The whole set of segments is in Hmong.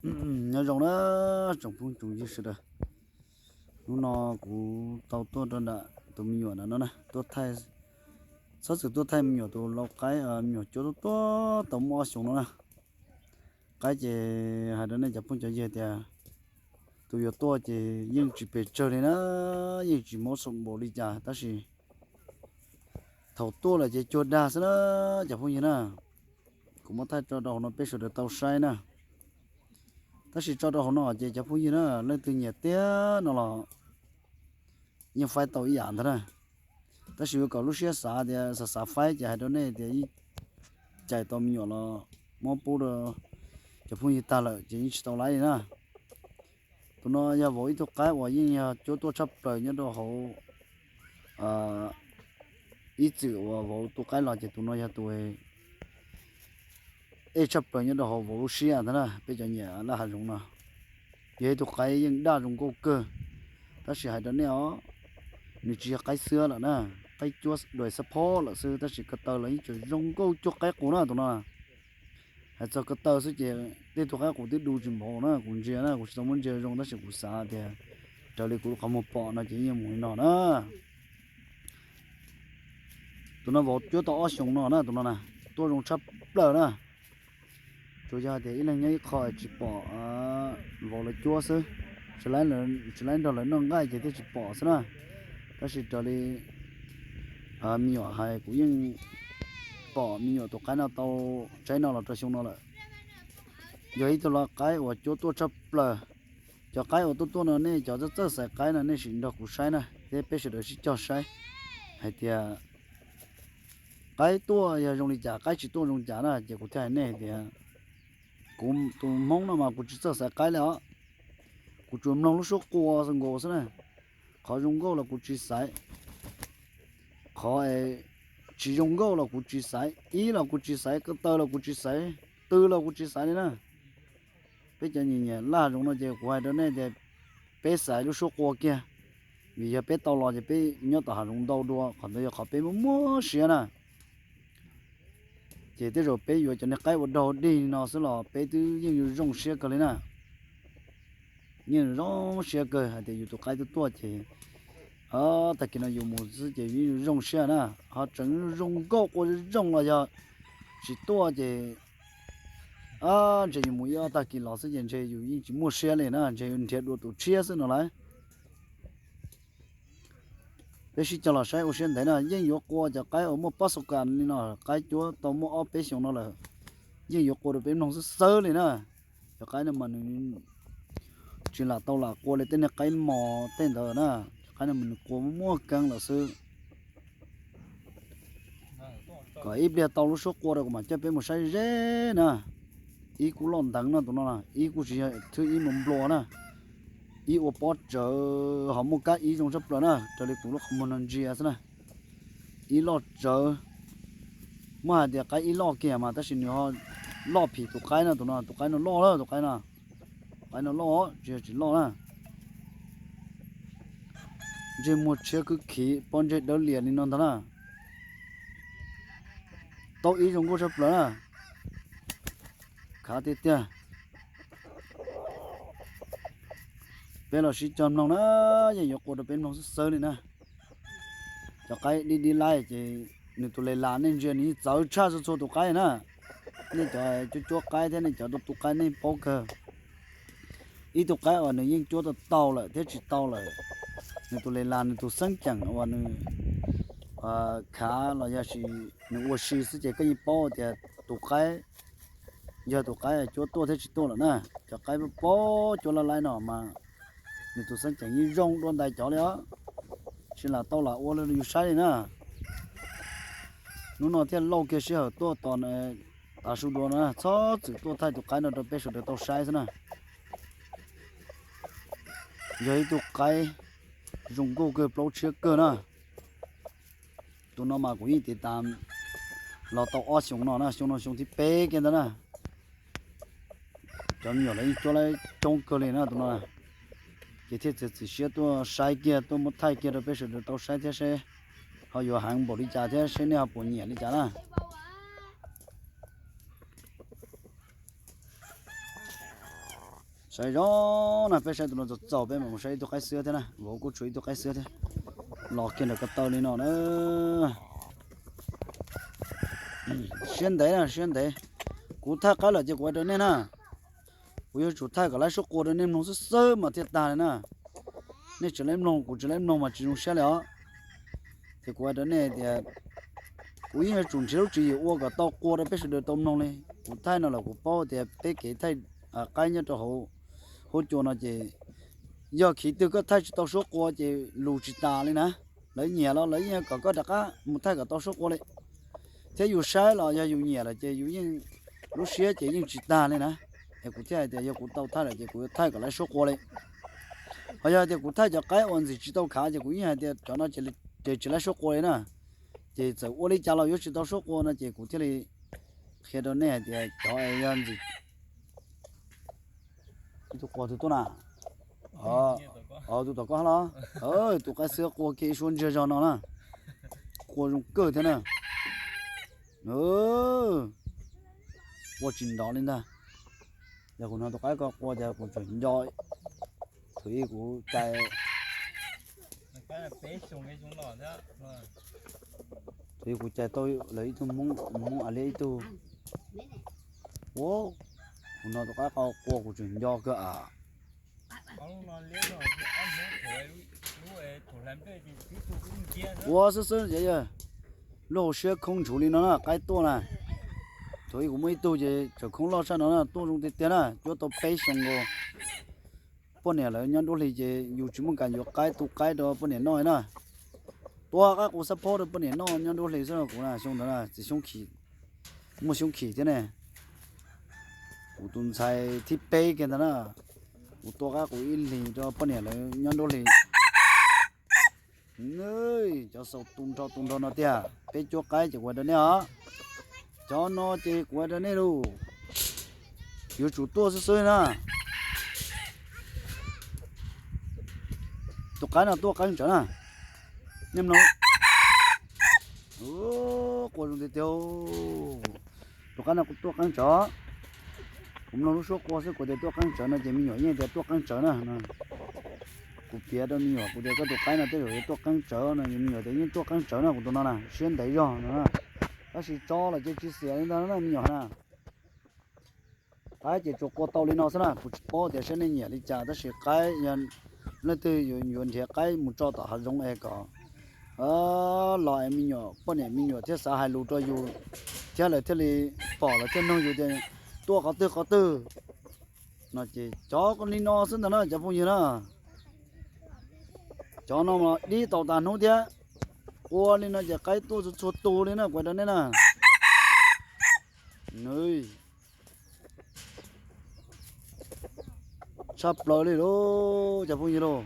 Nyob zoo na tsoom phooj tsoom ywg sawv daws. Hnub no kuv tau tuaj rau nram tus me nyuam ntawm no na, tuaj thaij, txhob txwm tuaj thaij me nyuam tus lau qaib, me nyuam cuab tuaj tuaj tau muaj ob xyoos no na. Qaib ces hais rau nej cov phooj cov ywg tias tus yuav tuaj ces yeej tsis pes tsawg li na, yeej tsis mob xaum npaum li cas, tab sis thaum tuaj lawm ces cuag dag xwb na cov phooj ywg na. Kuv muab thaij tso rau hauv no peb sawv daws tau saib na. Tab sis tso rau hauv no ces cov phooj ywg na, leej twg nyiam tiag no los yeej faib tau ib yam ntag na. Tab sis yuav kom lub siab xav tias xav xav faib ces hais rau nej tias yeej cais tau me nyuam los muab pub rau cov phooj ywg tag lawm ces yeej tsis tau laib li na. Tus no yog vauv ib tug qaib uas yeej yog cuab tuaj tshaj plaws nyob rau hauv ib txwm uas vauv tu qaib los ces tus no yog tus ej tshaj plaws nyob rau hauv vauv lub siab ntag na, peb cov nyiam laj hav zoov no. Yog ib tug qaib yeej daj zoo nkauj kawg, tab sis hais rau nej os, nws tsis yog qaib xwab lawm na, qaib cuab dua xab phob lawm xwb, tab sis ko taw los yeej tseem zoo nkauj cuag qaib qus na tus no. Hais txog ko taw xwb ces tej tug qaib qus twb du tsis npaum na, kuv ntsia na, kuv tsis tau muab ntsia zoo tab sis kuv xav tias raws li kuv lub qhov muag pom no ces yeej mus li no na. Tus no vauv cuab tau ob xyoos no na, tus no na, tuaj zoo tshaj plaws na. Tsuas yog tias ib leeg nyob ib qho tsis pom vauv lawv cuab xwb, tsis laib nrog lawv noj nqaij ces thiaj tsis pom xwb na. Tab sis raws li me nyuam hais kuv yeej pom me nyuam tus qaib no tau tsaib no los rau xyoo no lawm. Yog ib tug lau qaib uas cuab tuaj tshaj plaws. Cov qaib uas tuaj tuaj no nej cov txawj txawj xaiv qaib no nej sim nrog kuv saib na, thiab peb sawv daws sib cog saib hais tias qaib tuaj yog zoo li cas, qaib tsis tuaj zoo cas na, ces kuv thiaj hais nej tias kuv tus Hmoob no mas kuv tsis txawj xaiv qaib li os. Kuv tsuas mloog lub suab qua nkaus xwb na. Qhov zoo nkauj los kuv tsis xaiv, qhov tsis zoo nkauj los kuv tsis xaiv, ib los kuv tsis xaiv, ko taw los kuv tsis xaiv, tw los kuv tsis xaiv li na. Peb cov nyiam nyiam laj zoov no ces kuv hais rau nej tias peb xaiv lub suab qua kiag, vim yog peb tau los ces peb nyob tom hav zoov ntau dua, qhov ntawd yog qhov peb muaj muaj siab na. Ces tej zaum peb yuav cov niag qaib ua daug dig no xwb los peb twb yeej yuav zoo siab kawg li na. Yeej zoo siab kawg hais tias yus tus qaib tuaj tuaj ces tag kis no yus mus xwb ces yeej yuav zoo siab na. Ho tseem zoo nkauj qua zoo los yog tsis tuaj ces ntshe yus mus ib ob tag kis los xwb ces ntshe yus yeej tsis muaj siab li na, ntshe yuav nrhiav dua tus tshiab xwb no lauj. Peb sib cog los saib ua siab ntev na, yeej yuav qua cov qaib uas muaj pab xau kas li no, qaib cuab tau muaj ob peb xyoos no lawm, yeej yuav qua rau peb mloog xwb xwb li na. Cov qaib no mas nws tsis lam tau lam qua li tej niag qaib mos tej ntawd na, cov qaib no mas nws qua muaj keeb lawm xwb. Kom ib pliag tau lub suab qua rau kuv mam coj peb mus saib ze na. Ib kuj loj nteev no tus no, ib kuj tsis yog thwb ib mus nplua na. Ib ua pob tsawv ho muaj kab ib zoo tshaj plaws na, raws li kuv lub qhov muag no ntsia xwb na. Ib loj tsawv, muab hais tias qaib ib loj kiag mas tab sis nws ho loj phim tus qaib no, tus no tus qaib no loj lawm, tus qaib no, qaib no loj tsis yog tsis loj na. Ntsej muag tshiab kwb khiv, pob ntseg dawb lias li no ntag na. Taub ib zoo nkauj tshaj plaws na. Khav tiag tiag. Peb los sib cog mloog na, yeej yuav qua rau peb mloog xwb xwb li na. Cov qaib dib dib laij ces nws tus lis las nej ntsia nws yeej txawv tshaj txhua txhua tus qaib na. Nej cov cuab cuab qaib thiab nej cov tu tu qaib nej paub kawg. Ib tug qaib uas nws yeej cuab tau tau lawm thiab tsis tau lawm, nws tus lis las nws tus xeeb ceem uas nws khav los yog nws ua si xwb ces koj yeej paub tias tus qaib yog tus qaib cuab tuaj thiab tsis tuaj lawm na. Cov qaib paub cuab laj laib no mas nws tus xeeb ceem yeej zoo dua ntais cov li os. Tsis lam tau lam ua li yus saib li na. Hnub no thiaj lauj kiag sij hawm tuaj tos tav su dua no, txhob txwm tuaj thaij tus qaib no rau peb sawv daws tau saib xwb na. Yog ib tug qaib zoo nkauj kawg plaub tshiab kawg na. Tus no mas kuv yeej tiv tas los tau ob xyoos no na, xyoo no xyoo thib peb kiag ntag na. Cov me nyuam lawv yeej cuab lawv coob kawg li na tus no. Ces thiaj txiav txim siab tuaj saib kiag tuaj muab thaij kiag rau peb sawv daws tau saib thiab seb ho yuav heev npaum li cas thiab seb nej ho puas nyiam li cas na. Saib zoo na, peb saib tus no txaus txaus peb mam mus saib ib tug qaib xwb thiab na, vauv kuj tshuav ib tug qaib xwb thiab. Los kiag nram ko taw li no na. Siab ntev na, siab ntev. Kuv thaij qaib lawm ces kuv hais rau nej na, kuv yuav tsum thaij kom lawv suab qua rau nej mloog xwb xwb mas thiaj tag li na. Nej tsis lawv mloog, kuv tsis lawv mloog mas tsis zoo siab li os. Ces kuv hais rau nej tias kuv yeej yuav tsum nrhiav lub tswv yim ua kom tau qua rau peb sawv daws tau mloog li. Kuv thaij no los kuv paub tias peb kev thaij qaib nyob rau hauv, hauv cua no ces yog khiv twg koj thaij tsis tau suab qua ces lus tsis tas li na. Lawv nyiam los lawv yeej kom koj rov qab mus thaij kom tau suab qua li. Thiab yus saib los yog yus nyiam lawm ces yus yeej, lub siab ces yeej tsis tag li na. Es kuv thiaj hais tias yog kuv tau thaij lawm ces kuv yuav thaij kom lawv suab qua li. Ho yog tias kuv thaij cov qaib uas ntxim tsis tau khav ces kuv yeej hais tias cov no ces tsis lawv suab qua li na. Ces txawm ua li cas los yuav tsis tau suab qua no ces kuv thiaj li qhia rau nej hais tias cov yog ntxim. Ib tug qua tus tuaj na. Tus tom koj los? Tus qaib xwb qua kiag ib suab ntsiag zog no na. Qua zoo kawg thiab na. Qua tsis nrov li ntag. Yog kuv hnov tus qaib ko qua ces kuv tseem nco thaum ub kuv cais, thaum ub kuv cais tau lawv ib tug Hmoob, Hmoob a liab ib tug. Ua, kuv hnov tus qaib ko qua kuv tseem nco kawg as. Ua xwb xwb ces yog lub hauv siab khoob ntshuv li no na, qaib tuaj na. Thaum ub kuv muaj ib tug ces tseem khoob loj tshaj no na, tuaj zoo tiag tiag na, cuab tau peb xyoos nkaus. Poj niam lawv nyob nruab hlis ces yus tsis muaj kas yuav qaib tu qaib rau poj niam noj na. Tua qaib qua xab phob rau poj niam noj nyob nruab hlis xwb, kuv na xyoo ntawd na txiv Xyoob Khim, muaj Xyoob Khim thiab ne. Kuv tus ntxhais thib peb kiag ntag na, kuv tua qaib qua ib hlis rau poj niam lawv nyob nruab hlis. Cov xaus tu nrho tu nrho no tiag, peb cuab qaib ces kuv hais rau nej os. Cov no ces kuv hais rau nej lauj, yuav tsum tuaj xwb xwb na. Tus qaib no tuaj qeeb tsawv na. Nej mloog, qua zoo tiag tiag. Tus qaib no tuaj qeeb tsawv. Kuv mloog lub suab qua xwb kuv tias tuaj qeeb tsawv no ces me nyuam yeej tias tuaj qeeb tsawv na. Kuv piav rau me nyuam kuv tias koj tus qaib no tej zaum yuav tuaj qeeb tsawv no, me nyuam tias yeej tuaj qeeb tsawv no, kuv tus no na siab ntev zog no. Tab sis tso los ces tsis xiam li ntag na me nyuam na. Qaib ces tsuas qua tau li no xwb na, kuv tsis paub tias saib nej nyiam li cas tab sis qaib yog leej twg yuav nrhiav qaib mus tso tom hav zoov es kom los es me nyuam poj niam me nyuam thiaj xav hais lus rau yus thiab lawv thiaj li pom lawv thiaj nug yus tias tuaj qhov twg qhov twg no ces cov li no xwb ntag na cov phooj ywg na. Cov no mas dib tau tas hnub thiab, qua li no ces qaib tuaj txhua txhua tus li na kuv hais rau nej na. Nws tshaj plaws li lauj cov phooj ywg lauj.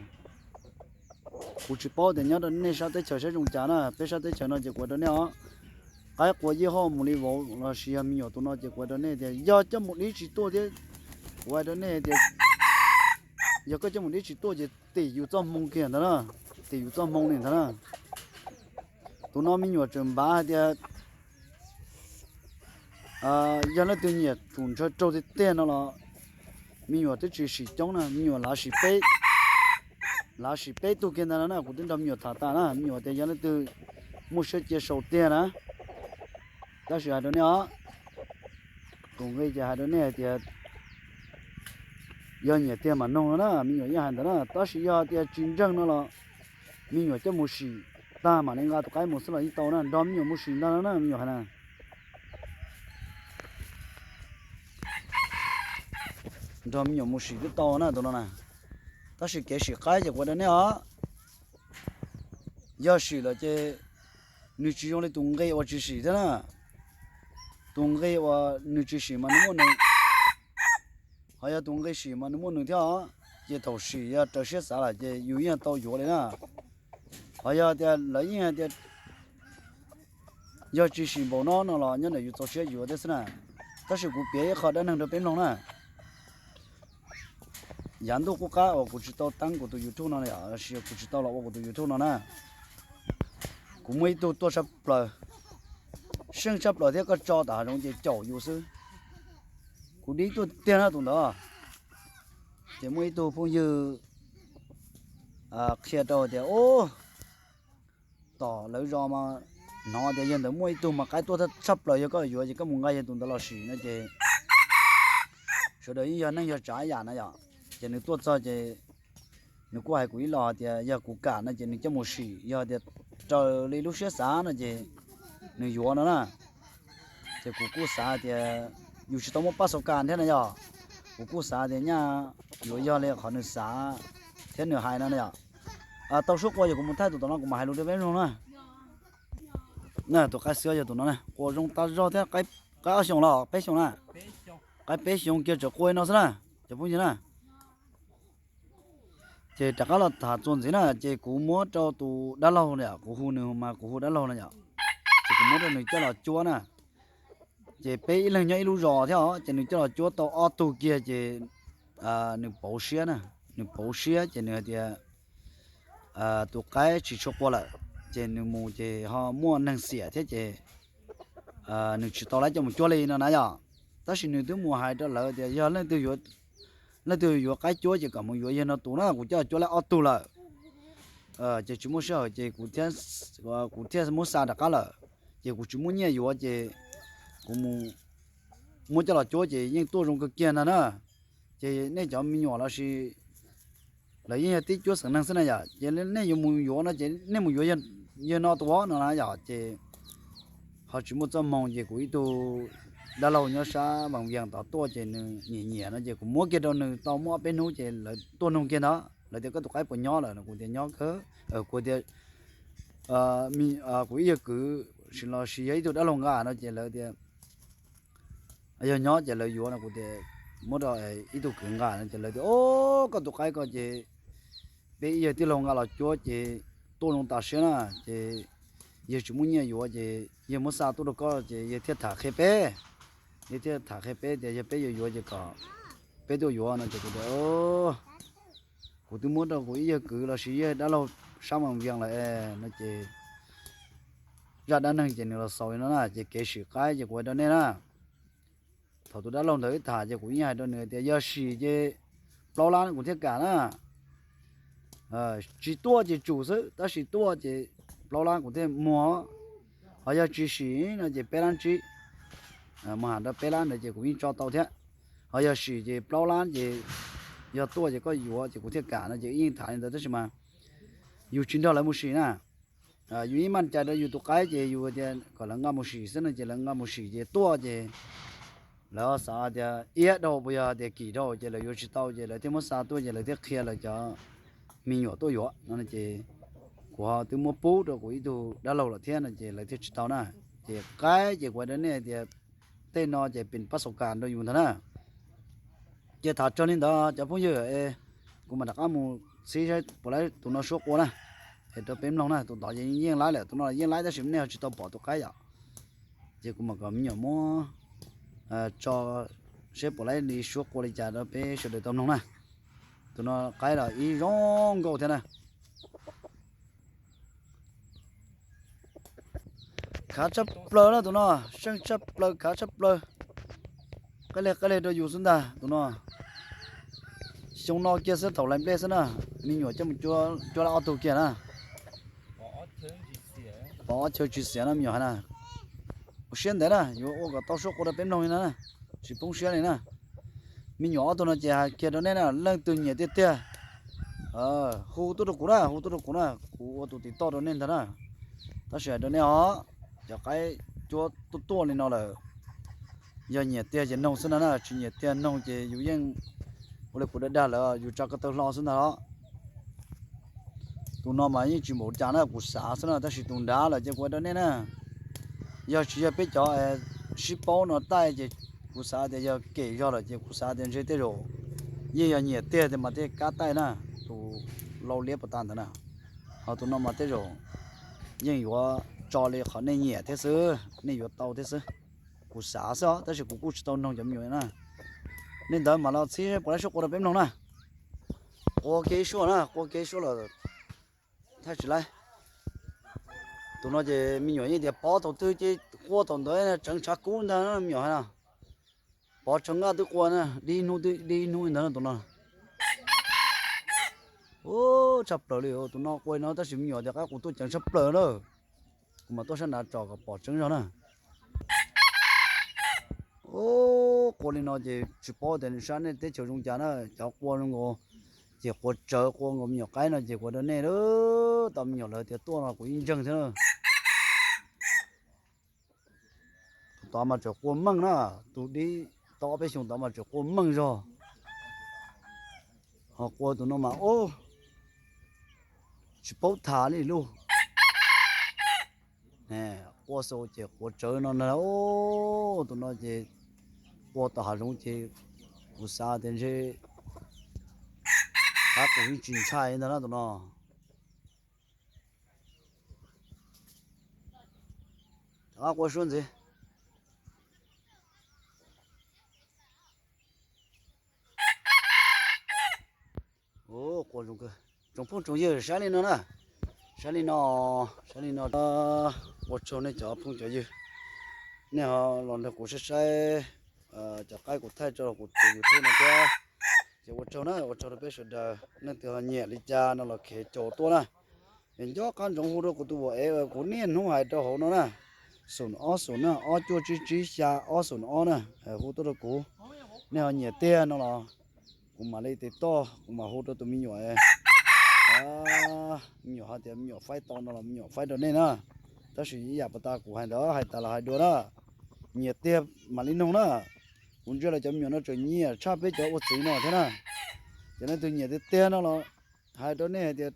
Kuv tsis paub tias nyob rau nej sab teb chaws saib zoo cas na, peb sab teb chaws no ces kuv hais rau nej os, qaib qua yeej ho mus li vauv los sis yog me nyuam tus no ces kuv hais rau nej tias yog coj mus dib tsis tuaj thiab, kuv hais rau nej tias yog koj coj mus dib tsis tuaj ces tim yus txoj hmoo kiag ntag na, tim yus txoj hmoo li ntag na. Tus no me nyuam tseem npav hais tias yog leej twg nyiam tsum ntshaw raug tiag tiag no los me nyuam twb tsis sim coob na, me nyuam lav sim peb, lav sim peb tug kiag ntag no na, kuv twb nrog me nyuam tham tas na, me nyuam tias yog leej twg muaj siab cia sau tiag na. Tab sis hais rau nej os, tus nqi ces hais rau nej hais tias yog nyiam tiag mam noog no na, me nyuam yeej hais ntawd na, tab sis yog tias tsis ntseeg no los me nyuam coj mus sim tag mam li nqa tus qaib mus xwb los yeej tau na, nrog me nyuam mus sim ntag no na me nyuam hais na. Nrog me nyuam mus sim twb tau na tus no na. Tab sis kev sim qaib ces kuv hais rau nej os, yog sim lawm ces nws tsis zoo li tus nqi uas tsis sim thiab na. Tus nqi uas nws tsis sim mas nws muaj nws, ho yog tus nqi sim mas nws muaj nws thiab os. Ces thaum sim yog raws siab xav lawm ces yus yeej tau yuav li na. Ho yog tias lawv yeej hais tias yog tsis sim npaum no no los nyob ntawm yus txaus siab yuav thiab xwb na. Tab sis kuv piav ib qho dab neeg rau peb mloog na. Yav ntuj qub qab uas kuv tsis tau teeb kuv tus YouTube no los sis kuv tsis tau los ua kuv tus YouTube no na, kuv muaj ib tug tuaj tshaj plaws, seej tshaj plaws thiab koj tso tom hav zoov ces caum yus xwb. Kuv dib tuaj tiag na tus ntawd. Ces muaj ib tug phooj ywg qhia rau tias, ub, tom lawv zos mas hnov tias yawg ntawd muaj ib tug mas qaib tuaj tshaj plaws, yog koj yuav ces koj mus nqa yawg tus ntawd los sim no ces sawv daws yeej yog neej yog tsav ib yam na yom. Ces nws tuaj txog ces nws kuj hais kuv ib los tias yog kuv kam no ces nws coj mus sim, yog tias raws li lub siab xav no ces nws yuav no na. Ces kuv kuj xav tias yus tsis tau muaj paj xau kas thiab na yom, kuv kuj xav tias nyaj yuav yog li qhov nws xav thiab nws hais no na yom. Tau suab qua yog kuv mus thaij tus tom no kuv mam hais lus rau peb mloog na. Tus qaib xwb yog tus no na, qua zoo tas zog thiab, qaib ob xyoos los peb xyoos na, qaib peb xyoos kiag tseem qua no xwb na, cov phooj ywg na. Ces rov qab los tham txuas ntxiv na, ces kuv muab rau tus dab laug na, kuv hu nws mas kuv hu dab laug no yom. Ces kuv muab rau nws coj los cuab na. Ces peb ib leeg nyob ib lub zos thiab os, ces nws coj los cuab tau ob tug kiag ces nws pauv siab na, nws pauv siab ces nws hais tias tus qaib tsis tshua qua lawm, ces nws mus ces ho muaj neeg xiam thiab ces nws tsis tau lawv coj mus cuab li no na yom. Tab sis nws twb mus hais rau lawv tias yog leej twg yuav qaib cuab ces kom mus yuav yawg no tus na, kuv coj cuab lawv ob tug lawm. Ces tsis muaj sij hawm ces kuv thiaj muab xa rov qab lawm. Ces kuv tsis muaj nyiaj yuav ces kuv mus muab coj los cuab ces yeej tuaj zoo kawg kiag ntag na. Ces nej cov me nyuam los sis lawv yeej yog tib cuab xeem neeg xwb na yom, ces nej yuav mus yuav no ces nej mus yuav yawg no tus no na yom. Ces ho tsis muaj txoj hmoo ces kuv ib tug dab laug nyob sab Vaj Vias tod tuaj ces nws nyiam nyiam no ces kuv muab kiag rau nws tau muaj ob peb hnub ces lawv tuaj nug kiag ntag, lawv tias koj tus qaib puas nyob lawm no, kuv tias nyob kawg, kuv tias kuv ib yawg kwv los sis yog ib tug dab laug nqa no ces lawv tias yog nyob ces lawv yuav no, kuv tias muab rau ib tug kwv nqa no ces lawv tias o, koj tus qaib ko ces peb ib yawg tij laug nqa los cuab ces tuaj zoo tas siab na, ces yawg tsis muaj nyiaj yuav ces yawg muab xa tuaj rau koj ces yawg thiaj tham qhia peb, yawg thiaj tham qhia peb tias yog peb yuav yuav ces kom peb tuaj yuav no ces kuv tias kuv twb muab rau kuv ib yawg kwv los sis yawg dab laug sab Vaj Vias lawm no ces zaj dab neeg ces nws los xaus li no na, ces kev sim qaib ces kuv hais rau nej na. Thaum tus dab laug ntawd tham ces kuv yeej hais rau nws tias yog sim ces plaub lab kuv thiaj kam na. Tsis tuaj ces tsum xwb, tab sis tuaj ces plaub lab kuv thiaj muag, ho yog tsis sim no ces peb lab tsib. Mus ham rau peb lab ntawd ces kuv yeej tso tau thiab. Ho yog sim ces plaub lab ces yog tuaj ces koj yuav ces kuv thiaj kam no ces yeej tham li ntawd tab sis mas yus tsis nrog lawv mus sim na. Yus yeej maj cai rau yus tus qaib ces yus tias kom lawv nqa mus sim xwb no ces lawv nqa mus sim ces tuaj ces lawv xav tias iab dhau puas yog tias kim dhau ces lawv yuav tsis tau ces lawv thiaj muab xa tuaj ces lawv thiaj qhia lawv cov me nyuam tuaj yuav no ces kuv ho twb muab pub rau kuv ib tug dab laug lawm thiab no ces lawv thiaj tsis tau na. Ces qaib ces kuv hais rau nej tias tej no ces pim pab xaus kas rau yus ntag na. Ces tham txog li ntawd cov phooj ywg, kuv mam rov qab mus txhib saib puas laib tus no suab qua na, es rau peb mloog na. Tus tod yeej laib lawm, tus no yeej laib tab sis nej ho tsis tau pom tus qaib yom. Ces kuv mam kom me nyuam muab tso saib puas laib li suab qua li cas rau peb sawv daws tau mloog na. Tus no qaib los ib zoo nkauj thiab na. Khav tshaj plaws na tus no, seej tshaj plaws, khav tshaj plaws. Qab lig qab lig rau yus xwb ntag tus no. Xyoo no kiag xwb thaum lais nplej xwb na, me nyuam coj mus cuab lawm ob tug kiag na. Pom ob chaw tsis xiam no me nyuam hais na. Ua siab ntev na, yuav ua kom tau suab qua rau peb mloog li na, tsis poob siab li na. Me nyuam ob tug no ces hais kiag rau nej na, leej twg nyiam tiag tiag hu tuaj rau kuv na, hu tuaj rau kuv na, kuv ua tus tiv toj rau nej ntag na. Tab sis hais rau nej os, cov qaib cuab tuaj tuaj li no lawm, yog nyiam tiag ces noog xwb na, tsis nyiam tiag noog ces yus yeej ua li kuv dag dag lawm, yus tsa ko taw hlo xwb ntag os. Tus no mas yeej tsis npaum cas na, kuv xav xwb na, tab sis tus nrad lawm ces kuv hais rau nej na, yog tsis yog peb cov sib paub no taij ces kuv xav tias yog kem zog lawm ces kuv xav tias ntshe tej zaum yeej yog nyiam tiag tiag mas thiaj kam taij na, tus lau liab puas tas ntawd na. Ho tus no mas tej zaum yeej yuav tso li qhov nej nyiam thiab xwb, nej yuav tau thiab xwb. Kuv xav xwb os, tab sis kuv kuj tsis tau noog cov me nyuam na. Li ntawd mam los txhib puas laib suab qua rau peb mloog na. Qua kiag ib suab na, qua kiag ib suab los thaij tsis laib. Tus no ces me nyuam yeej tias pov thaum twg ces qua thaum ntawd, tseev tshav kub ntag me nyuam hais no. Pov tshav nqaj twb qua na, dig hnub twb dig hnub li ntawd tus no. Ub, tshaj plaws li, tus no qua li no tab sis me nyuam tias qab qus tuaj ceev tshaj plaws na. Kuv mam tuaj sab nraud tsom kom pom tseeb zog na. Ub, qua li no ces tsis paub tias sab nej teb chaws zoo cas na, cov qua zoo nkaus ces qua tsawv qua nkaus me nyuam qaib no ces kuv rau nej tau me nyuam lawv tias tuaj no kuv yeej ntseeg thiab na. Tus tod mas tseem qua meej na, tus dib tau ob peb xyoos tod mas tseem qua meej zog. Ho qua tus no mas ub, tsis paub tham li lauj. Qua xaus ces qua tsawv no na. Tus no ces qua tom hav zoov ces kuv xav tias ntshe qab qus yeej tsis ntshai ntag na tus no. Rov qab qua suab ntxiv. Tsoom phooj tsoom ywg saib li no na, saib li no, saib li no. Ua tsaug nej cov phooj cov ywg, nej ho los nrog kuv saib saib cov qaib kuv thaij tso kuv tus YouTube no thiab. Ces ua tsaug na, ua tsaug rau peb sawv daws, leej twg ho nyiam li cas no los khev caum tuaj na. Es nco qab ntsoov hu rau kuv tus vauv ev, kuv niaj hnub hais rau hauv no na, xoom ob xoom na, ob cuaj tsib tsib xya ob xoom ob na, hu tuaj rau kuv. Nej ho nyiam tiag no los kuv mam li tiv toj, kuv mam hu rau tus me nyuam, me nyuam hais tias me nyuam faib tau no los me nyuam faib rau nej na. Tab sis ib yam puas tas kuv hais ntawd hais tas los hais dua na, nyiam tiag mam li noog na. Kuv ntsia los cov me nyuam no tseem nyiam tshaj peb cov ua txiv no thiab na. Ces leej twg nyiam tiag tiag no los hais rau nej hais tias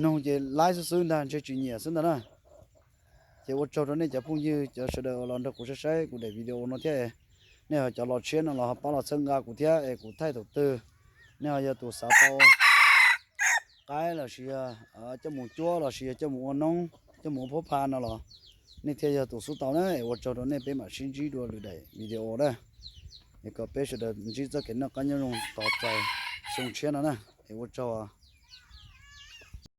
noog ces laib xwb xwb ntag, ntshe tsis nyiam xwb ntag na. Ces ua tsaug rau nej cov phooj ywg cov sawv daws los nrog kuv saib saib kuv daim video no thiab. Nej ho cov los tshiab no los ho pab los txhawb nqa kuv thiab es kuv thaij thaum twg nej ho yog tus xav tau qaib los sis yog coj mus cuab los sis yog coj mus ua noob coj mus ua phuab pha no los nej thiaj yog tus xub tau na. Es ua tsaug rau nej, peb mam sib ntsib dua lwm daim video na. Es kom peb sawv daws ntsib txoj kev noj qab nyob zoo tos txais xyoo tshiab no na. Es ua tsaug.